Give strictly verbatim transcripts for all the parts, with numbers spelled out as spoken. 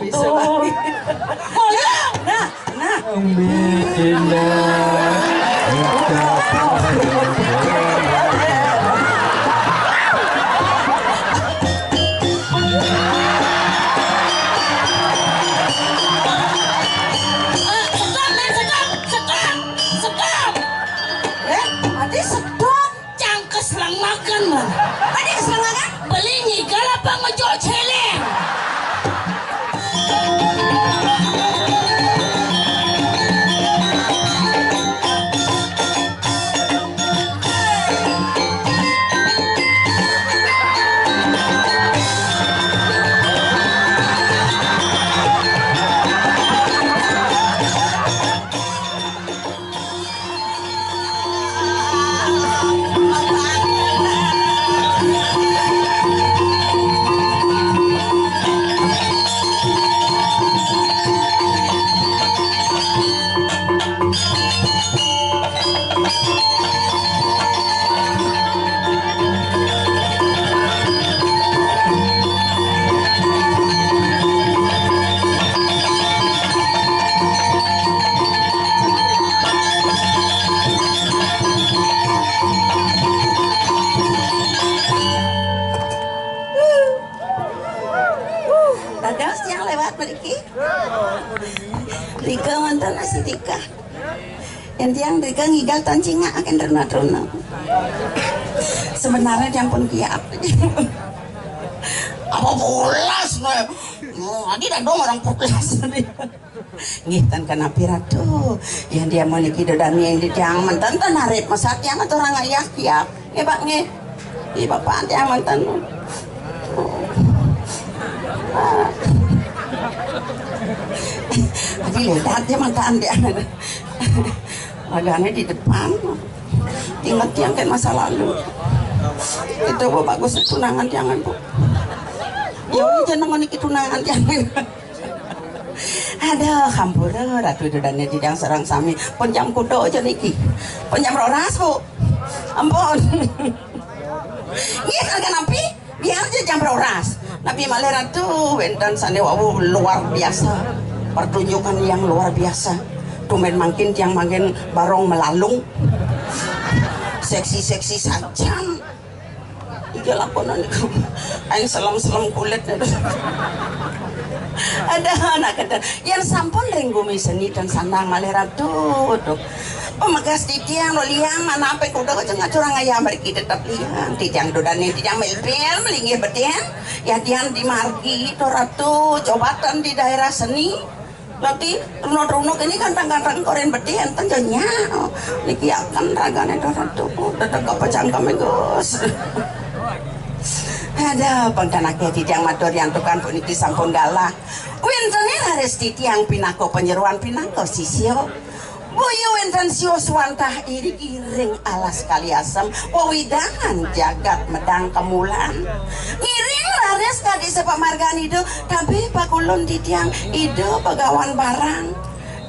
Bisa, Bang. Nah, nah. Eh, stop, men, stop, stop, stop. Eh, ati stop. Cang keselengakan, man. Ati keselengakan? Beli ngigal apa ngejuk celeng? Dados tiang lewat mriki. Rika mantan asih Rika. Yen tiang Rika ngigal tan cingak akan truna-truna. Sebenarnya tiang pun kiap. Apa bolas, no? Oh, adi dadong orang bolas. Nggih, tan kenapi, Ratu. Yen tiang meniki dodane yen tiang mantan tan arep mesat tiang atur orang ayah kiap. Nggih, Pak, nggih. Nggih, Bapak, tiang mantan. Adi ledat ya mantan tiang. Ragane di depan. Ingat tiang kan masa lalu. Itu, Bu, bagus tunangan tiang, Bu. Ya, ini jenengan niki tunangan tiang. Aduh, hampura, Ratu dodane tiang sareng sami. Pun jam kuda aja niki. Pun jam rolas, Bu. Ampun. Nggih, harga napi? Biar aja jam rolas. Napi malih, Ratu, wenten sane wau luar biasa. Pertunjukan yang luar biasa. Tumben mangkin tiang mangkin barong melalung. Seksi-seksi sajan. Iki lakonan niku. Aing selem-selem kulit niku. Ada anak kecil. Yang sampun ring gumi seni dan sandang malih, Ratu. Duh. Pemegas titiang lo liang mana apa kuda aja ngacurang ayam mriki tetep liang. Titiang dodane titiang melpel melinggih beten. Ya tiang di margi to, Ratu, jobatan di daerah seni. Nanti truna-truna kene ganteng-ganteng koren beti enten janya. Niki akan ragane to, Ratu. Tetep apa cangkeme, Gus. Ada pengkanake titiang matur yang tukang puniki sampun galah. Wentene raris titiang pinaka panyeroan pinaka sisya. Boya wenten siu swantah iriki ring alas Kali Asem, wewidangan jagat medang kemulan. Ngiring raris kadi sepak margan Ida, tabih pakulun titiang Ida Bagawan Barang.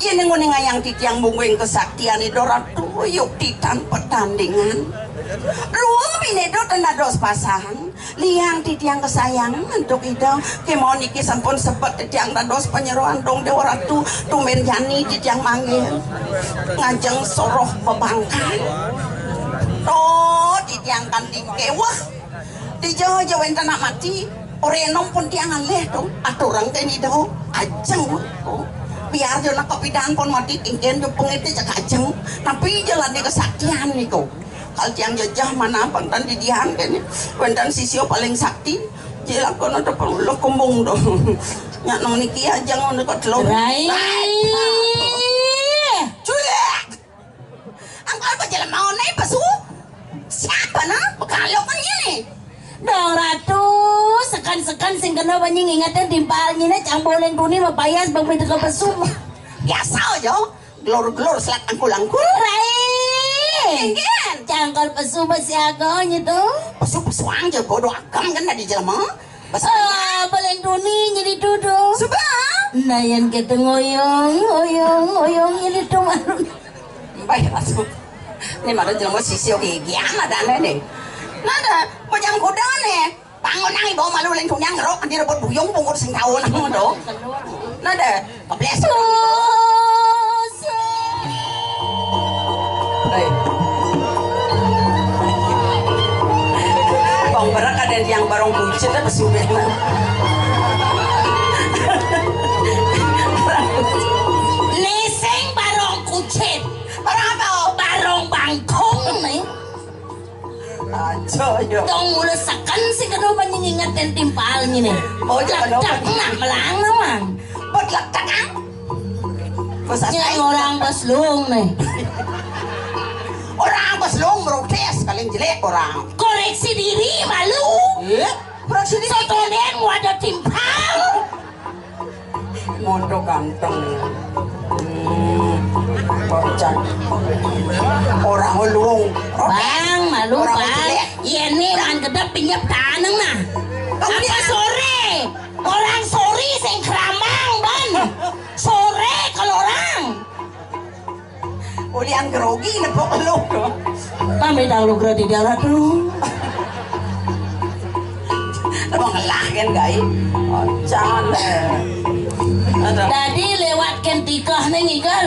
Yen nguningayang titiang mungguing kesaktian Ida Ratu, yukti tan petandingan. Luung pineda ten dados pasahan. Liang titiang kesayangan antuk Ida, kemawon niki sampun sebet titiang dados panyeroan dong Dewa Ratu, tumben jani titiang manggih ngajeng soroh bebangkang. To titiang kanti keweh. Dija aja wenten nak mati, ora enom pun tiang alih to, aturang ten Ida. Ajeng to. Biar jo nak kepidan pun mati tingken jo pengete cek ajeng. Tapi jo lade kesaktian niku. Kal tiang jejeh mana penten didian kene. Wenten sisya paling sakti. Cilakon ada perlu kembung dong. Nyak nang niki aja ngono kok telung. Rai. Rai. Cuek. Angkal apa jelema one pesu? Siapa nah? Bekalok kan ini. Dong Ratu, sekan-sekan sing kena banyi ngingetin timpal nyine cang boleng tuni mapayas bang pintu ke pesu. Biasa aja. Glor-glor selat angkul-angkul. Rai. Nggih. Cangkol pesu masih aga nyetu. Pesu-pesuang je bodoh agam kan tadi jelema. Pesu. Ah, paling duni nyeri dudu. Suba. Nayan kita ngoyong, ngoyong, ngoyong nyeri tu marun. Baik, masuk. Ini malah jelema sisi oke gian ada nih. Nada, pojang kuda nih. Bangun nang To malu ling tunyang ngerok, andi rebut buyung bungkur sing taun, to. Nah, deh. Kepleset. Hei. Bang berak ada yang barong kucit apa sih, Ben? Nising barong kucit. Barong apa? Barong bangkung nih. Aja ya. Dong mula seken sing kena banyak ngingetin timpal ngene. Oh, jangan lupa. Ledak nak melang, Mang. Buat ledak, ah. Bos Nyai asai. Orang bos lung nih. Orang bos lung protes, paling jelek orang. Koreksi diri, malu. Iya. Koreksi diri. Sotonen wadah timpal. Mondo ganteng. Hmm, bocah. Orang luung. Bang, malu, orang Bang. Jelek. Iya nih, man kedep pinjep taneng nah. Apa sore? Orang sore sing keramang, Bang. Sore kalau orang. Ulian grogi nepok lu. Kami dahulu grogi dia tuh. Mau ngelah kan, gai? Ocan. Aduh. Tadi lewat kan tikah nih, Ngigal.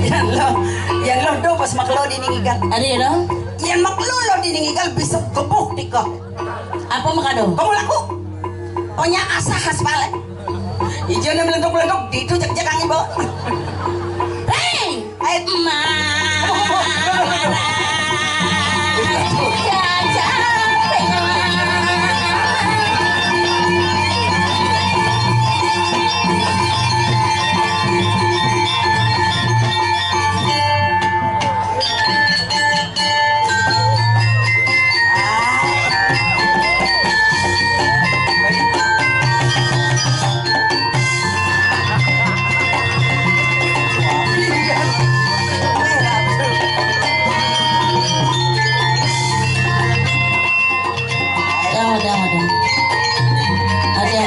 Yan lo, yan lo do pas maklo di ningigal. Ada ya, dong? Yan maklo lo di ningigal bisa gebuk tikah. Apa makado? Kamu laku. Punya asah khas balik. Ijo na melentuk-melentuk, ditu cek-cek ang ibu. Hei. Hei. Ma. Dah, dah, dah. Ada.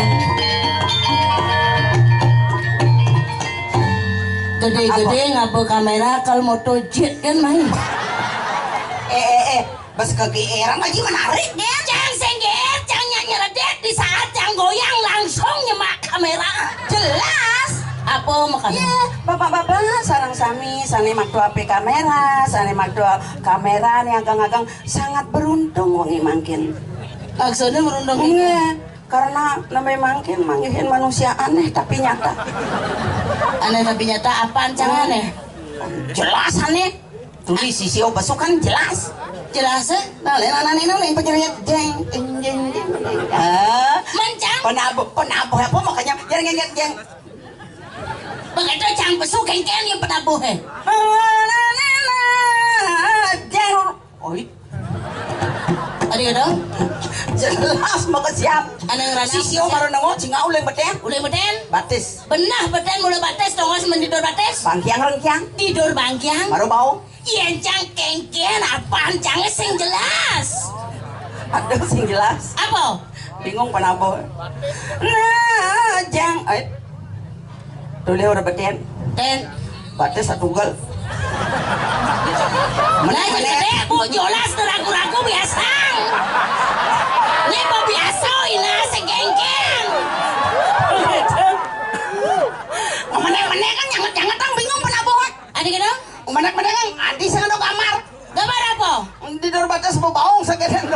Gede-gede ngapa kamera kalau moto jet kan main. Eh, eh, eh. Bas kegeeran lagi menarik, ya. Cang senggeet, cang nyak nyeredet di saat cang goyang langsung nyemak kamera. Jelas. Apa makanya? Ya, bapak-bapak, sarang sami, sane makdo ape kamera, sane makdo kamera nih agang-agang sangat beruntung wengi mangkin. Maksudnya beruntung itu? Iya, karena namanya mangkin manggihin manusia aneh tapi nyata. Aneh tapi nyata apaan cang aneh? Jelas aneh. Tuli sisi obesu kan jelas. Jelas, eh? Nah, lena nane nang yang penjerit jeng, jeng, jeng, jeng, jeng. Ah, mencang. Penabuh, penabuh apa makanya jeng, jeng, jeng, jeng. Begitu cang besu kengkeng yang penabuh, eh. Jeng. Oi. Ada ya dong? Jelas maka siap. Anang rana. Sisi omaro nango, singa uleng beten. Uleng beten. Batis. Benah beten mula batis, tongos mendidor batis. Bangkiang rengkiang. Didor bangkiang. Baru bau. Yen cang kengken apaan cang sing jelas? Aduh, sing jelas. Apa? Bingung penabo. Nah, jang, eh. Tuh dia udah beten. Ten. Batis satu gol. Lah, jadi dek, bu, jelas tuh ragu-ragu biasa. Ini mau biasa, ina sing kengken. Menek-menek kan nyanget-nyanget, tang bingung penabo. Adi kena? Menek-menek kan adi sing ada kamar. Gambar apa? Di luar batas mau baong sakit.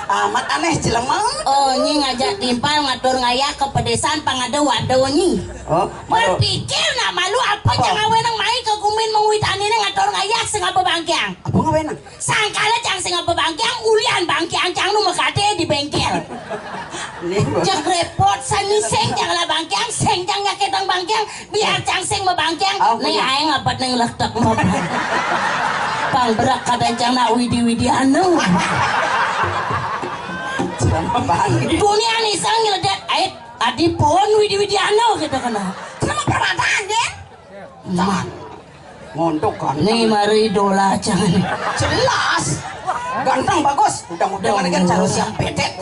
Amat aneh jelema. Oh, nyi ngajak timpal ngatur ngayah ke pedesan pangada waduh nyi. Oh, malu. Berpikir nak malu apa? Apa? Cang awenang mai ke gumin mengui tanine ngatur ngayah sing apa bangkiang. Apa ngawenang? Sangkala cang sing apa bangkiang, ulian bangkiang cang nu makade di bengkel. Nih, Bos. Cek repot sani sing cang lah bangkiang, sing cang nyakitang bangkiang, biar cang sing mabangkiang. Nih ae ngapet ning lektek mah. Pang berak kadang cang nak widi-widi anu. Sama banget. Bunian iseng nyeledet, "Ait, adi pun widi-widi anu," gitu kena. Kenapa permataan, Den? Man. Ngontok kan. Nih mari idola cang. Jelas. Ganteng bagus. Udah-udah mana kan calon siap pedet.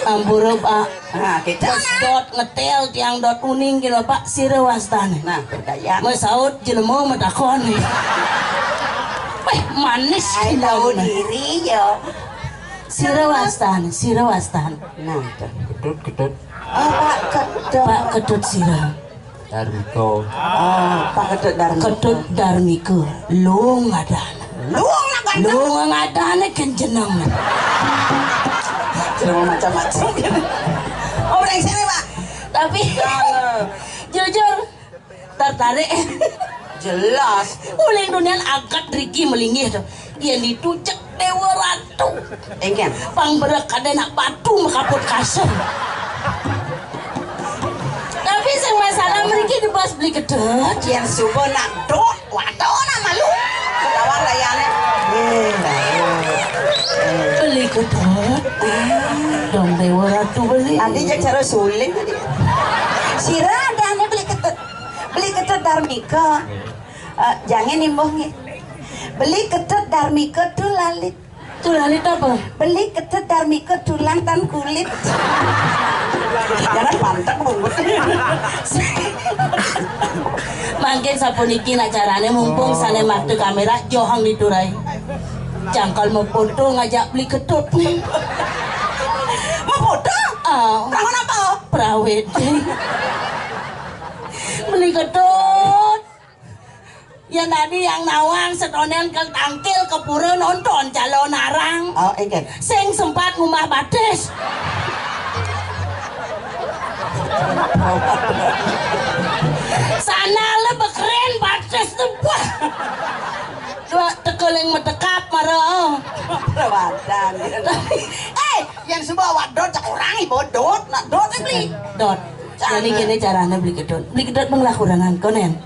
Ampura, Pak. Nah, kita. Bos dot ngetel tiang dot uning kira, Pak, sira wastane. Nah, berdaya. Mesaut jelema metakon. Wéh, manis. Ai, tahu diri ya. Sira wastan, sira wastan. Nah, tuh. Ketut, ketut. Oh, Pak Ketut. Pak Ketut sira. Darmika. Oh, Pak Ketut Darmika. Ketut Darmika. Luung ngadane. Luung ngadane. Luung ngadane ken jeneng. Jeneng macam-macam. Oh, brengsek nih, Pak. Tapi jujur, tertarik. Jelas. Uling dunian agat riki melinggih to. Yen ditujek Dewa Ratu. Engken. Pang berek ada nak batu makaput kasur. Tapi sing masalah mriki dibahas Beli Ketut. Yen suba nak dot, waduh nak malu. Ketawa layane. Beli Ketut. Dong Dewa Ratu beli. Tadi jek cara suling tadi. Sira adane Beli Ketut. Beli Ketut Darmika. Eh, jangan nimbuh nggih. Beli Ketut Darmika tu lalit. Tu lalit apa? Beli Ketut Darmika tulang tan kulit. Jangan pantek bungut. Mangkin sapuniki nak carane mumpung sane maktu kamera johang diturai. Jangkal mau foto ngajak Beli Ketut nih. Mau foto? Oh. Kangen apa? Prawit. Beli Ketut. Ya tadi yang nawang setonen ke tangkil ke pura nonton calon arang. Oh, engken. Sing sempat ngumah batis. Sana le bekeren batis tu, wah. Dua tekeling metekap mara. Perwatan. Eh, yang suba awak dot cak orang ibu dot, nak dot ni beli. Dot. Jadi gini caranya Beli Ketut. Beli Ketut menglakukan konen.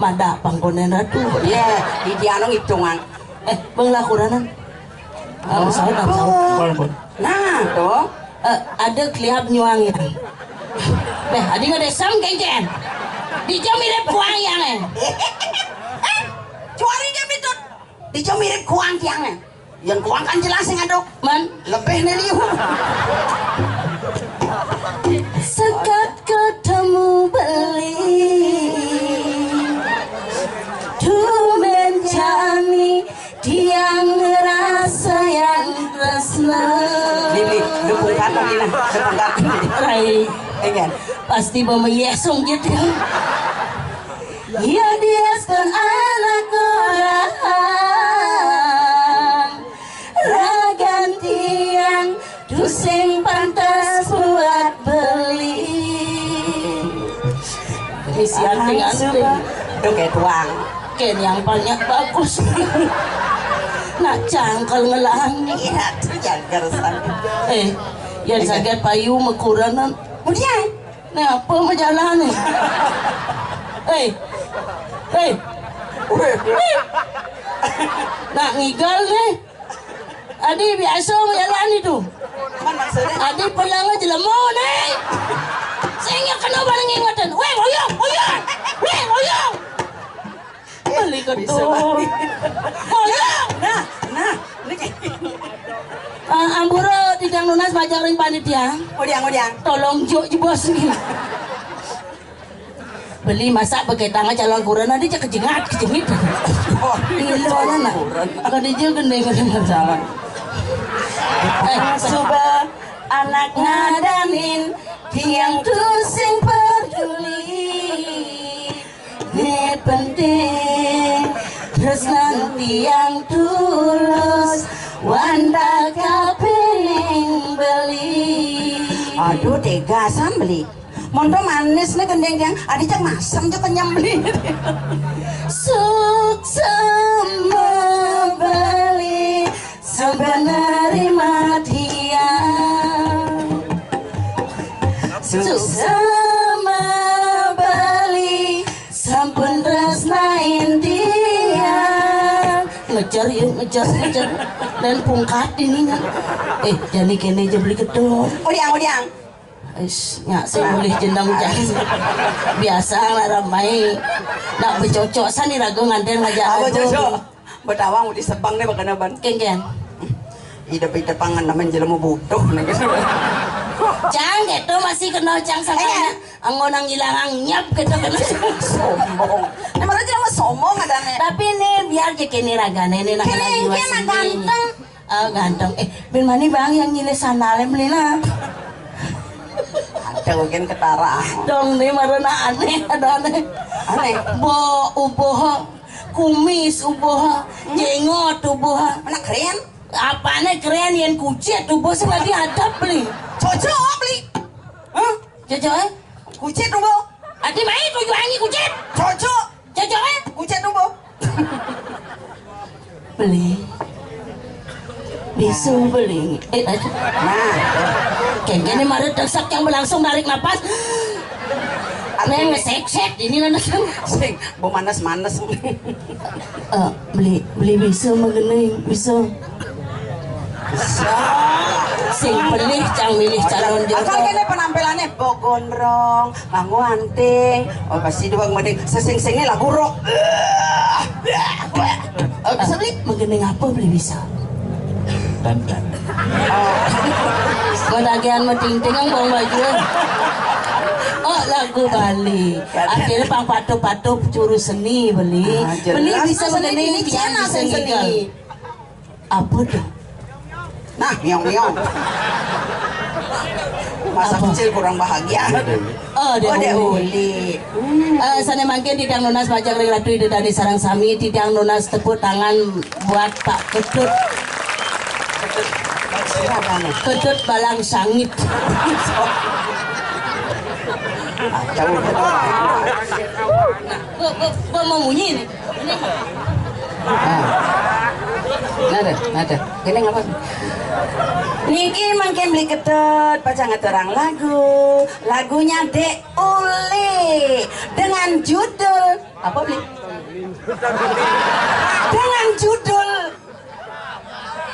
Madak pangkonen ratu. Iya, di diano ngitungan. Eh, bang lakuranan. Ah, saut, ah, saut. Nah, tuh. Eh, ada kliap nyuang ya. Beh, adi nggak ada sam kengken. Di jam mirip kuang yang eh. Eh, cuari dia pitut. Di jam mirip kuang tiang eh. Yang kuang kan jelas yang aduk. Man, lebih nih liu. Sekat ketemu beli. Tumen jani tiang ngerasa yang tresna. Lili, lu bungkat lagi nah, lu bungkat. Rai. Enggak. Pasti mama yesong gitu. Ya dia kan anak orang. Ragan tiang tusing pantas buat beli. Misi anting-anting. Tuh kayak tuang. Ken yang banyak bagus. Nak cangkal ngelang. Iya, tuh jangan keresan. Eh, yang sakit payu mekuranan. Kemudian, nah apa majalah ni? Eh, eh, eh. Nak ngigal ni. Adi biasa majalan itu. Adi pelanga jelema ni. Sehingga kena barang ingatan. Weh, oyong, oyong. Weh, oyong. Beli ketul. Oyong. Nah, nah. Ini kayak Ah, ampura tidak nunas majang ring panitia. Udiang, udiang. Tolong juk jebos ni. Beli masak pakai tangan calon kurang nanti cek kejengat kejengit. Gila mana? Kau dia gendeng kau dia jalan. Eh, suba anak ngadanin tiang tusing peduli. Ni penting terus nanti yang tulus wanda kapening beli. Aduh, tegasan beli. Monto manis nih gendeng yang adi cek masem cek kenyem beli. Suksema beli sebeneri matian. Suksema beli sampun tresnain tiang. Ngejar yuk, ngejar, ngejar. Dan pungkat ini kan. Eh, jadi kene aja beli gedung. Udiang, udiang. Is, nyak sing mulih jeneng jan. Biasa lah ramai. Nak becocok san iraga nganten ngajak. Apa lagu. Cocok? Betawang udah sebang deh bakana ban. Kengken. Ida pita pangan namen jelema butuh nih. Cang gitu masih kenal cang sama. Anggo nang ilang nyap gitu kena. Sombong. Nah, malah jelema Sombong adané. Tapi nih, biar aja kini ragané nih, nak. Kini lagi kan ganteng. Oh, ganteng. Eh, bin mani bang yang nyilih sandalnya beli lah. Ada mungkin ketara. Dong, nih marana aneh, ada aneh. Aneh. Bo, uboh, kumis uboh, jenggot uboh. Mana keren? Apane keren, yang kucit uboh sih lagi ada beli. Cocok beli. Hah? Cocok, eh? Kucit uboh. Adi baik tujuannya kucit. Cocok. Cocok, eh? Kucit uboh. Beli. Bisu beli. Eh, eh. Nah. Kayaknya ini mari tersak yang berlangsung, tarik napas. Apa yang ngesek-sek ini, nanti. Sing, bo manes-manes. Eh, beli, beli bisu mah geuning, bisu. Sing pelih, cang milih calon jodoh. Asal kene penampilannya bo gondrong, manguanting. Oh, pasti dua mending sesing-singnya lagu rock. Oh, bisa beli? Menggending apa beli bisa? Dandan. Madagian mah ting-ting yang bawa baju. Oh, lagu Bali. Akhirnya pang patuh-patuh curu seni beli. Ah, jelas. Beli bisa seni menggending, ini bisa, channel bisa seni. Apa tuh? Nah, miong-miong. Masa kecil kurang bahagia. Oh, dia uli. Eh, sana mangkin titiang nunas majeng ring Ratu Ida Dani sareng sami, titiang nunas tepuk tangan buat Pak Ketut. Ketut Balang Sangit. Kacau. Nah, gua, gua, gua mau munyi nih. Nah. Nada, nada. Ini ngapa? Niki mangkin beli Ketut, pacang ngaturang lagu. Lagunya Dek Uli dengan judul apa, beli? Dengan judul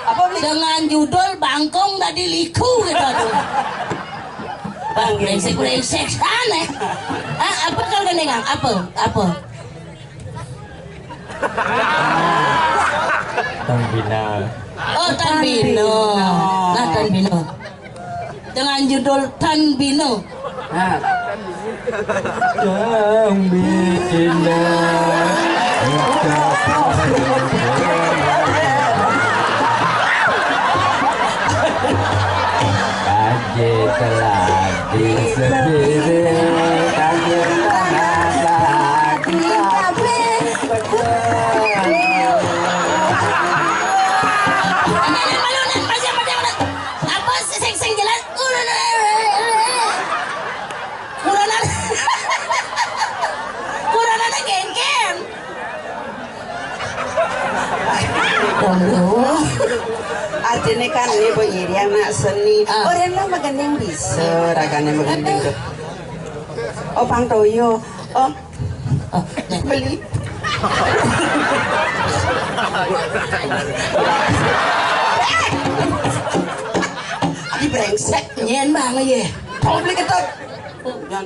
apa, beli? Dengan judul Bangkong Dadi Liku gitu tuh. Bang, brengsek, brengsek, aneh. Ah, apa kalau gini, Kang? Apa? Apa? Tanbina. Oh, Tanbino. Nah, Tanbino. Dengan judul Tanbino. Nah. Tanbina. Kaje telah di sendiri, kaje telah di kabeh. Apa sih sing, sing jelas? Kurana. Kurana. Kurana gengken. Artinya kan ini Bu Irian nak seni. Ah. Orang lah makan yang bisa, ragane makan yang tuh. Oh, Pang Toyo. Oh, beli. Di brengsek. Nyen bang ye. Tau beli ketut. Nyen.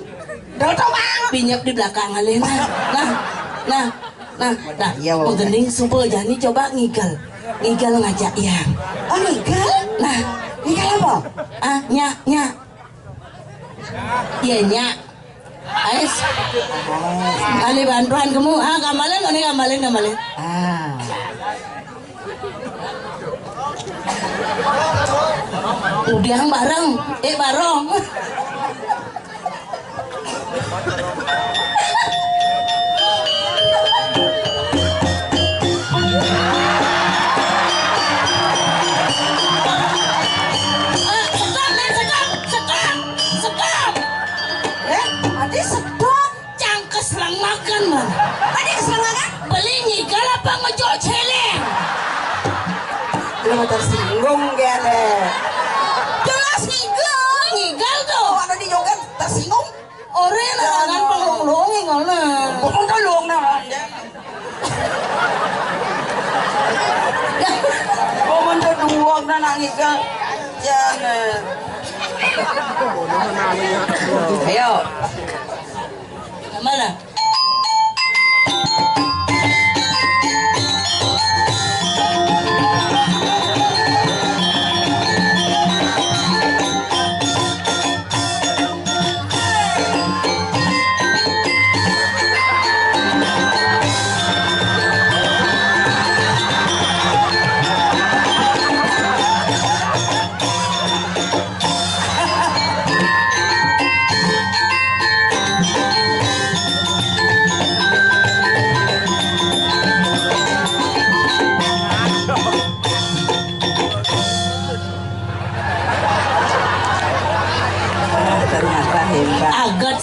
Dau tau bang. Pinyep di belakang alih nah. Nah, nah, nah, nah. Iya, Bang. Menggending suba jani coba ngigel. Ngigel ngajak ya. Oh, ngigel? Nah. Ngigel apa? Ah, nyak, nyak. Iya, nyak. Ais. Kali bantuan kamu. Ah, kamalin, ini kamalin, kamalin. Ah. Udah bareng, eh, bareng. Eh, stop, men, stop, stop, stop. Eh, mati stop. Cang keselengakan, man. Tadi keselengakan? Beli ngigel apa ngejok celeng? Lu mah tersinggung gini. Jelas ngigel. Ngigel tuh. Oh, ada di joget tersinggung. Ore larangan penglung-lungi ngono. Kok tolong nah. Kok mentu duwok nah nak ngigel. Jangan. Ayo. Mana?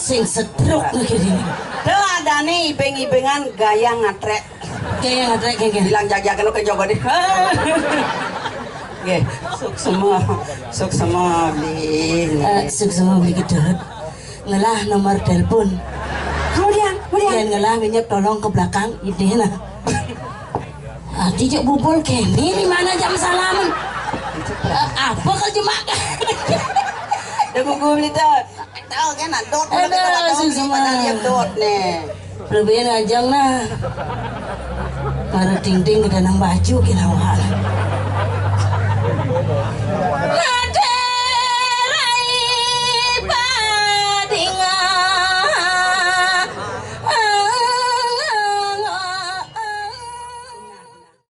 Sing setruk nih kene. Tuh adané ibeng-ibengan gaya ngatrek. Gaya ngatrek, gaya. Bilang jagjag lu ke jogo deh. Nggih, suksma, suksma beli. Eh, suksma beli gedut. Ngelah nomor telepon. Kemudian, kemudian. Yén ngelah ngenyep tolong ke belakang, idéh nah. Ati cek bubul kéné di mana jam salaman. Eh, apa kau jemak? Udah bubul itu. Tahu kan, nah, dot, udah kita tahu sih, sama dia dot nih. Lebih ajang nah. Para ting-ting ke danang baju kira wah.